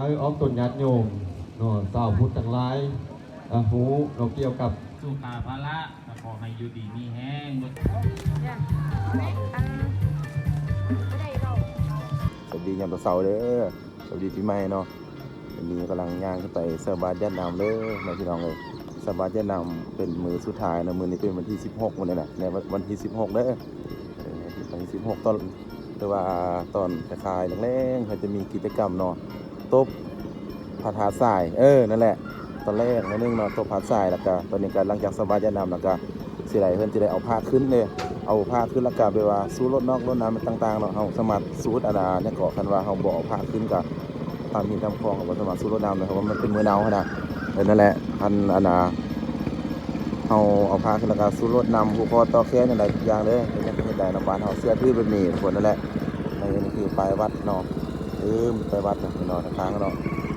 ໃຫ້ອອກຕົນຍາດໂຍມເນາະ ຊາວພຸດທັງຫຼາຍ ອາ ຮູ້ເນາະ ກ່ຽວກັບສຸຂາພະລະ ກໍຂໍໃຫ້ຢູ່ດີມີແຮງ. ສະບາຍດີຍາມເຊົ້າເດີ ສະບາຍດີປີໃໝ່ເນາະ. ອັນນີ້ກຳລັງຍ່າງຂຶ້ນໄປໃສ່ບາດຢາດນ້ຳເດີ ແມ່ພີ່ນ້ອງເອີຍ. ໃສ່ບາດຢາດນ້ຳເປັນມື້ສຸດທ້າຍເນາະ ມື້ນີ້ເປັນວັນທີສິບຫົກ ມື້ນີ້ນະ ໃນວັນທີສິບຫົກເດີ ເອີ ວັນທີສິບຫົກ ຕອນ ຫຼືວ່າຕອນທ້າຍໆແລງໆ ເຂົາຈະມີກິດຈະກຳເນາະ ຕົບພະທາດຊາຍ ເອີ ນັ້ນແຫຼະ ຕອນແລກໜ້ອຍໜຶ່ງເນາະ ຕົບພະທາດຊາຍ ແລ້ວກະຕອນນີ້ກະຫຼັງຈາກໃສ່ບາດຢາດນ້ຳແລ້ວກະ ຊິໄດ້ ເພິ່ນຊິໄດ້ເອົາພະຂຶ້ນເດ້ ເອົາພະຂຶ້ນແລ້ວກະແບບວ່າສູດລົດນອກລົດນ້ຳຕ່າງໆເນາະ ເຮົາສາມາດສູດ ອັນນ່າ ຫຍັງເກາະ ຄັນວ່າເຮົາບໍ່ເອົາພະຂຶ້ນກະ ຕາມຫີນຕາມຂອງ ເຮົາບໍ່ສາມາດສູດລົດນ້ຳໄດ້ ເພາະວ່າມັນເປັນມື້ໜາວຫັ້ນນະ. ເອີ ນັ້ນແຫຼະ ອັນ ອັນນ່າ ເຮົາເອົາພະຂຶ້ນແລ້ວກະສູດລົດນ້ຳ ຜູກຄໍຕໍ່ແຂນ ຫຍັງໄດ້ທຸກຢ່າງເດີ ເຮັດຫຍັງກະເຮັດໄດ້ນຳ ບ້ານເຮົາເຊື່ອຖືແບບນີ້ທຸກຄົນ ນັ້ນແຫຼະ. ໃນນີ້ຄືປາຍວັດເນາະ ເອີ ປາຍວັດເນາະ ທາງເນາະ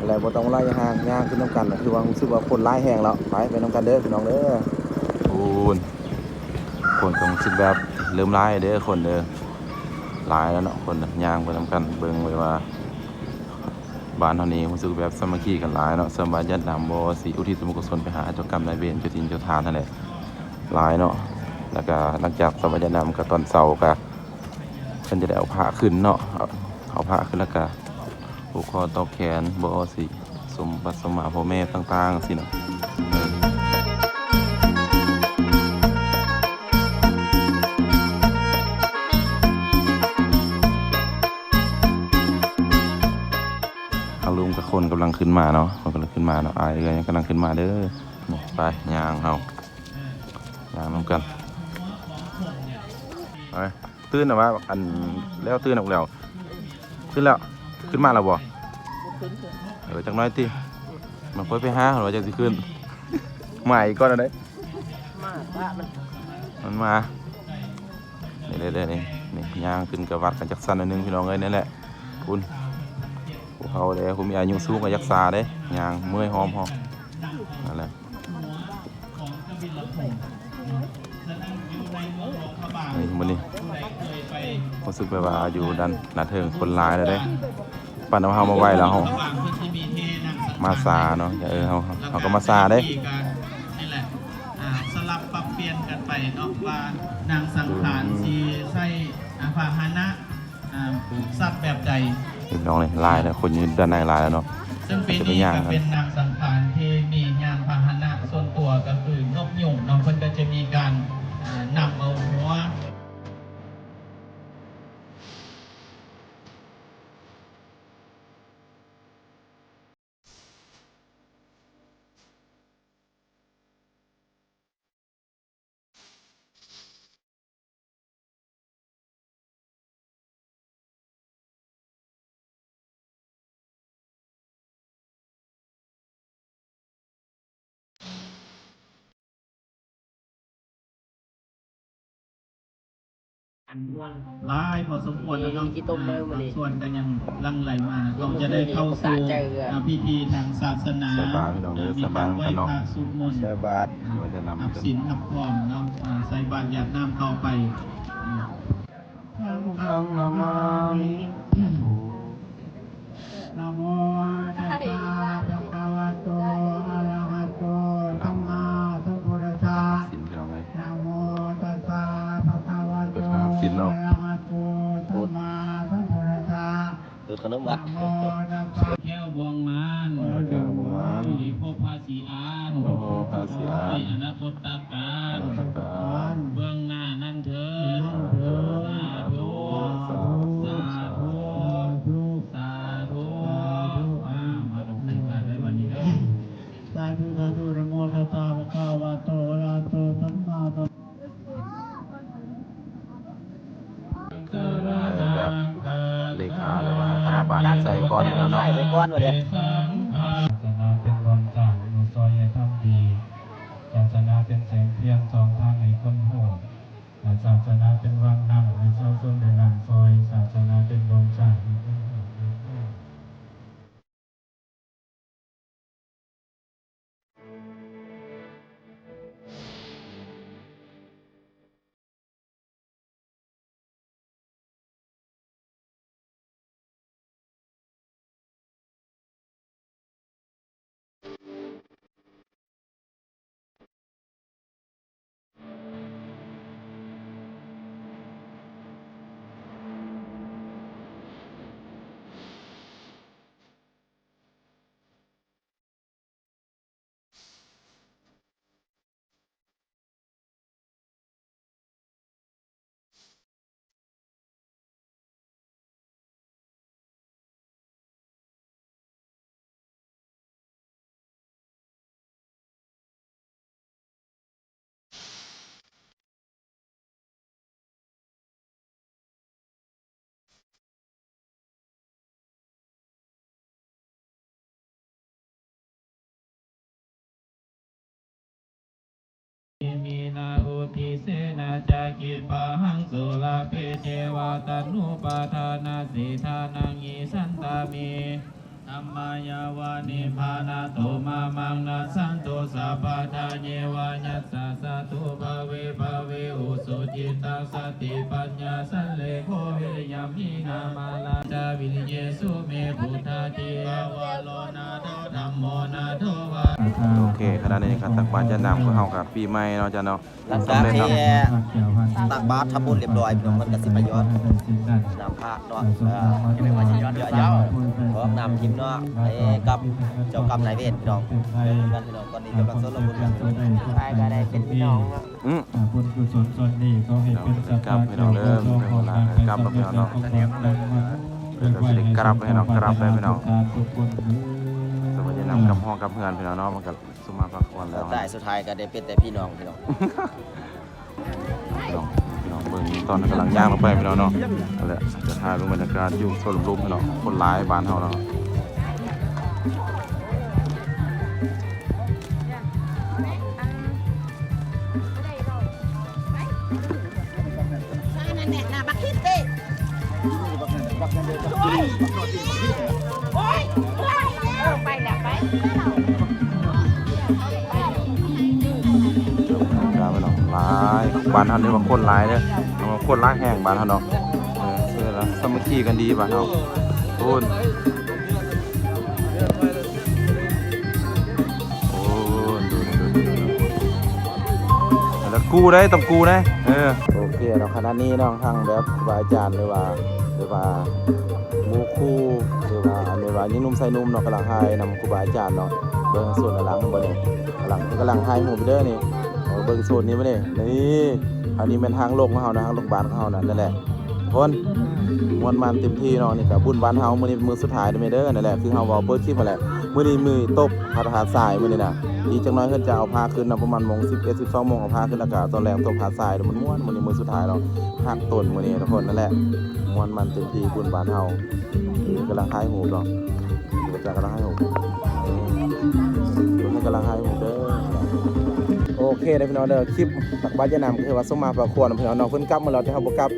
ແລ້ວບໍ່ຕ້ອງໄລ່ຫ່າງ ຍ່າງຂຶ້ນນຳກັນ ຄືວ່າຮູ້ສຶກວ່າຄົນຫຼາຍແຮງແລ້ວ. ໄປ ໄປນຳກັນເດີພີ່ນ້ອງເດີ. ໂອ້ຍ ຄົນກໍຮູ້ສຶກແບບເລີ່ມຫຼາຍເດີ ຄົນເດີ ຫຼາຍແລ້ວເນາະ ຄົນ ຍ່າງໄປນຳກັນ ເບິ່ງໄວ້ວ່າ ບ້ານເຮົານີ້ຮູ້ສຶກແບບສາມັກຄີກັນຫຼາຍເນາະ ສຳບາດຢາດນ້ຳ ບໍ່ຊິອຸທິດສ່ວນບຸນກຸສົນໄປຫາເຈົ້າກຳນາຍເວນ ເຈົ້າຖິ່ນເຈົ້າຖານຫັ້ນແຫຼະ ຫຼາຍເນາະ. ແລ້ວກະຫຼັງຈາກສຳບາດຢາດນ້ຳ ກະຕອນເຊົ້າກະ ເພິ່ນຈະໄດ້ເອົາພະຂຶ້ນເນາະ ເອົາ ເອົາພະຂຶ້ນແລ້ວກະ ຜູກຄໍຕໍ່ແຂນ ບໍ່ຊິສົມບັດສົມໝາພໍ່ແມ່ຕ່າງໆ ຊີ້ນະ. ທາງລຸງກັບຄົນກຳລັງຂຶ້ນມາເນາະ ຄົນກຳລັງຂຶ້ນມາເນາະ ອ້າຍເອື້ອຍກຳລັງຂຶ້ນມາເດີ. ນີ້ ໄປ ຍ່າງເຮົາ ຍ່າງນຳກັນ ໄປ. ຕື່ນແລ້ວວ່າ ອັນ ແລ້ວຕື່ນອອກແລ້ວ ຂຶ້ນແລ້ວ ຂຶ້ນມາແລ້ວບໍ່? ບໍ່ຂຶ້ນ ເອີ ຈັກໜ້ອຍຕິ ມັນຄ່ອຍໄປຫາ ວ່າຈັ່ງຊິຂຶ້ນ ມາອີກກ່ອນໄດ໋ ມາປະມັນ ມັນມາ ນີ້ເດີ ນີ້ ນີ້ ຍ່າງຂຶ້ນກະວັດກັນຈັກຊັ້ນໜ້ອຍໜຶ່ງ ພີ່ນ້ອງເອີຍ. ນັ້ນແຫຼະ ພຸ້ນ ຜູ້ເຖົ້າເດ້ ຜູ້ມີອາຍຸສູງກະຢາກຊາເດ້ ຍ່າງເມື່ອຍຫອມເຮົາ ນັ້ນແຫຼະ. ນີ້ ມື້ນີ້ຮູ້ສຶກແບບວ່າຢູ່ດ້ານໜ້າເທິງຄົນຫຼາຍແລ້ວເດ້ ປານວ່າເຮົາມາໄວແລ້ວ ເຮົາມາຊ້າເນາະ ເອີ ເຮົາ ເຮົາກໍມາຊ້າເດ້. ນີ້ແຫຼະ ອ່າ ສະຫຼັບປັບປ່ຽນກັນໄປເນາະ ວ່ານາງສັງຂານຊິໃຊ້ ອ່າ ພາຫະນະ ອ່າ ສັດແບບໃດ ພີ່ນ້ອງເອີຍ ຫຼາຍແລ້ວ ຄົນຢູ່ດ້ານໃນຫຼາຍແລ້ວເນາະ. ເຊິ່ງປີນີ້ກະເປັນນາງສັງຂານທີ່ມີຍານພາຫະນະສ່ວນຕົວ ກະຄືນົກຍຸງເນາະ ເພິ່ນກະຈະມີການ ອ່າ ນຳເອົາຫົວຫຼາຍພໍສົມຄວນແລ້ວເນາະ ບາງສ່ວນກໍຍັງຫຼັ່ງໄຫຼມາ ກໍຈະໄດ້ເຂົ້າສູ່ ອ່າ ພິທີທາງສາສະໜາ ມີການໄຫວ້ພະສວດມົນ ຮັບສິນຮັບພອນເນາະ ໃສ່ບາດຢາດນ້ຳຕໍ່ໄປ. ສັງຄັງນະມາມິ ນະໂມຕັດສະ ພະຄະວະໂຕ ອະລະຫະໂຕ ສຳມາສຳພຸດທັດສະ ນະໂມຕັດສະ ພະຄະວະໂຕ ອະລະຫະໂຕ ສຳມາສຳພຸດທັດສະ ນະໂມຕັດສະ ແກ້ວບວງມານ ແກ້ວວງມານ ໃຫ້ພົບພາສີອານ ໃຫ້ພົບພາສີອານ ໃນອະນາຄົດຕະການ ໃນອະນາຄົດຕະການ ເບື້ອງໜ້ານັ້ນເທີ້ນ ເບື້ອງໜ້າເທີ້ນ ສາທຸ ສາທຸ ສາທຸ ສາທຸ ສາທຸ ອາ ມາລົງໃສ່ບາດເດີ ບັດນີ້ເດີ ສາທຸ ສາທຸ ນະໂມຕັດສະ ພະຄະວະໂຕ ອະລະຫະໂຕ ສຳມາສຳ ແບບເລຂາ ຫຼືວ່າທະນະບັດໃສ່ກ່ອນເນາະ ໃສ່ກ່ອນວ່າແດ່. ສາສະໜາເປັນບ່ອນສ້າງ ອະນຸສອນໃຫ້ທຳດີ, ສາສະໜາເປັນແສງທຽນສ່ອງທາງໃຫ້ຄົນຮູ້, ສາສະໜາເປັນວັງນຳ ໃຫ້ຊາວຊົນໄດ້ນຳຊ່ອຍ, ສາສະໜາເປັນບ່ອນສ້າງໃຫ້ຄົນຮູ້. ຈາກິດປະຫັງສຸລາເພເຈວະ ຕັນຫູປາທານາສິທານັງ ອິສັນຕາມິ ທຳມາຍາວະນິບພານາໂຕ ມະມັງນັດສັນຕຸ ສັບພະທາເຍວະ ຍັດສາສະຕຸ ພະເວພະເວ ອຸສຸຈິດຕັງ ສະຕິປັນຍາ ສັນເລໂຄ ວິລິຍະ ມີນາມາລາ ຈາວິລິເຍສຸເມ ພຸດທາທິ ວາໂລນາໂທ ທຳໂມນາໂທ ວາ ໂອເຄ ຂະນະນີ້ກະຕັກບາດຢາດນ້ຳຂອງເຮົາກະປີໃໝ່ເນາະ ອາຈານເນາະ ຫຼັງຈາກທີ່ຕັກບາດທຳບຸນລຽບລ້ອຍ ພີ່ນ້ອງ ເພິ່ນກະຊິໄປຢອດນ້ຳພະເນາະ ເອີ ຢອດນ້ຳກິນເນາະ ໃຫ້ກັບເຈົ້າກຳນາຍເວນ ພີ່ນ້ອງ ເດີນກັນ ພີ່ນ້ອງ ຕອນນີ້ກຳລັງຊົນລະມຸນກັນ ສຸດທ້າຍກະໄດ້ເປັນພີ່ນ້ອງເນາະ ອື ອາ ບຸນກຸສົນສ່ວນນີ້ ຂໍໃຫ້ເປັນສັກການເຈົ້າ ຂໍໃຫ້ເປັນບຸນນຳໄປສຳເລັດໃນຄວາມຫວັງ ເປັນໄວ້ໃຫ້ສົມຄວາມປາດຖະໜາທຸກທ່ານທຸກຄົນເດີ ສະບາຍດີນຳກັບຫໍກັບເຮືອນ ພີ່ນ້ອງເນາະ ມັນກະ ສຸມມາພັກຜ່ອນແລ້ວ ສຸດທ້າຍ ສຸດທ້າຍກະໄດ້ເປັນແຕ່ພີ່ນ້ອງ ພີ່ນ້ອງ ພີ່ນ້ອງ ພີ່ນ້ອງເບິ່ງຕອນກຳລັງຍ່າງລົງໄປ ພີ່ນ້ອງເນາະ ນັ້ນແຫຼະ ຈະຖ່າຍເບິ່ງບັນຍາກາດຢູ່ສວນລຸມໆ ພີ່ນ້ອງ ຄົນຫຼາຍບ້ານເຮົາເນາະ ນັ້ນແຫຼະ ໜ້າບັກຄິດເດ້ ໂອ້ຍ ໂອ້ຍ ໄປແລ້ວ ໄປແລ້ວ ໄປແລ້ວ ຫຼາຍ ບ້ານເຮົານີ້ວ່າຄົນຫຼາຍເດີ ຄົນຫຼາຍແຮງບ້ານເຮົາເນາະ ເອີ ສາມັກຄີກັນດີບ້ານເຮົາ ໂອ້ຍ ໂອ້ ດູ ດູ ດູ ແລ້ວກູໄດ້ ຕ້ອງກູໄດ້ ເອີ ໂອເຄເນາະ ຂະນະນີ້ເນາະ ທັງແບບຄູບາອາຈານ ຫຼືວ່າ ຫຼືວ່າໝູ່ຄູ່ ຫຼືວ່າ ຫຼືວ່າຍິງໜຸ່ມຊາຍໜຸ່ມເນາະ ກຳລັງຖ່າຍນຳຄູບາອາຈານເນາະ ເບິ່ງໂຊນຫຼັງເຫັນບໍ່ນີ້ ກຳລັງ ກຳລັງຖ່າຍຮູບເດີນີ້ ເບິ່ງໂຊນນີ້ບໍ່ນີ້ ນີ້ ອັນນີ້ແມ່ນທາງລົງຂອງເຮົານະ ທາງລົງບ້ານຂອງເຮົານະ ນັ້ນແຫຼະ ທຸກຄົນ ມ່ວນມັນເຕັມທີ່ເນາະ ນີ້ກະບຸນບ້ານເຮົາ ມື້ນີ້ເປັນມື້ສຸດທ້າຍເດີແມ່ເດີ ນັ້ນແຫຼະ ຄືເຮົາເວົ້າເປີດຄລິບຫັ້ນແຫຼະ ມື້ນີ້ມື້ຕົບພະທາດຊາຍມື້ນີ້ນະ ອີກຈັກໜ້ອຍເພິ່ນຈະເອົາພະຂຶ້ນເນາະ ປະມານໂມງສິບເອັດ ສິບສອງໂມງເອົາພະຂຶ້ນ ແລ້ວກະຕອນແລງຕົບພະທາດຊາຍ ມັນມ່ວນ ມື້ນີ້ມື້ສຸດທ້າຍເນາະ ຮັກຕົ້ນມື້ນີ້ທຸກຄົນ ນັ້ນແຫຼະ ມ່ວນມັນເຕັມທີ່ບຸນບ້ານເຮົາ ກຳລັງຖ່າຍຮູບເນາະ ກຳລັງຖ່າຍຮູບ ກຳລັງຖ່າຍຮູບເດີ ໂອເຄເດີພີ່ນ້ອງເດີ ຄລິບຕັກບາດຢາດນ້ຳກະຖືວ່າສົມມາພາຄວນ ພີ່ນ້ອງເນາະ ເພິ່ນກັບມາແລ້ວ ແຕ່ເຮົາບໍ່ກັບ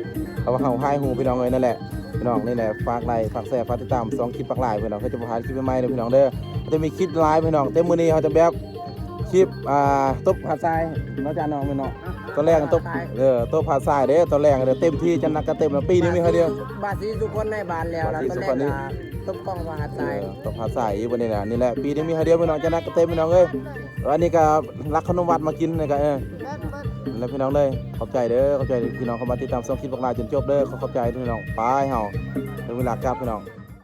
ເພາະວ່າເຮົາຖ່າຍຮູບພີ່ນ້ອງເອີຍ ນັ້ນແຫຼະ ພີ່ນ້ອງ ນີ້ແຫຼະ ຝາກໄລ ຝາກແຊ ຝາກຕິດຕາມຊ່ອງຄິດປັກຫຼາຍ ພີ່ນ້ອງ ເຮົາຈະບໍ່ພາດຄລິບໃໝ່ໆເດີພີ່ນ້ອງເດີ ເຮົາຈະມີຄລິບຫຼາຍພີ່ນ້ອງ ແຕ່ມື້ນີ້ເຮົາຈະແບບຄລິບ ອ່າ ຕົບຫາດຊາຍເນາະ ອາຈານເນາະ ແມ່ນເນາະ ຕອນແລງຕົບ ເອີ ຕົບຫາດຊາຍເດ້ ຕອນແລງເດີ ເຕັມທີ່ ຈັດໜັກຈັດເຕັມ ແລ້ວປີນີ້ມີເທື່ອດຽວ ບາດສີສຸຄົນໃນບ້ານແລ້ວ ບາດສີສຸຄົນນີ້ ຕົບກ້ອງວ່າຫາດຊາຍ ເອີ ຕົບຫາດຊາຍອີກບັດນີ້ນະ ນີ້ແຫຼະ ປີນີ້ມີເທື່ອດຽວພີ່ນ້ອງ ຈັດໜັກຈັດເຕັມພີ່ນ້ອງເອີຍ ອັນນີ້ກະລັກຂະໜົມວັດມາກິນນີ້ກະ ເອີ ນັ້ນແຫຼະພີ່ນ້ອງເດີ ຂອບໃຈເດີ ຂອບໃຈທີ່ພີ່ນ້ອງເຂົ້າມາຕິດຕາມຊ່ອງຄິດບັກຫຼາຍຈົນຈົບເດີ ຂໍຂອບໃຈພີ່ນ້ອງ ໄປເຮົາ ເຖິງເວລາກັບພີ່ນ້ອງ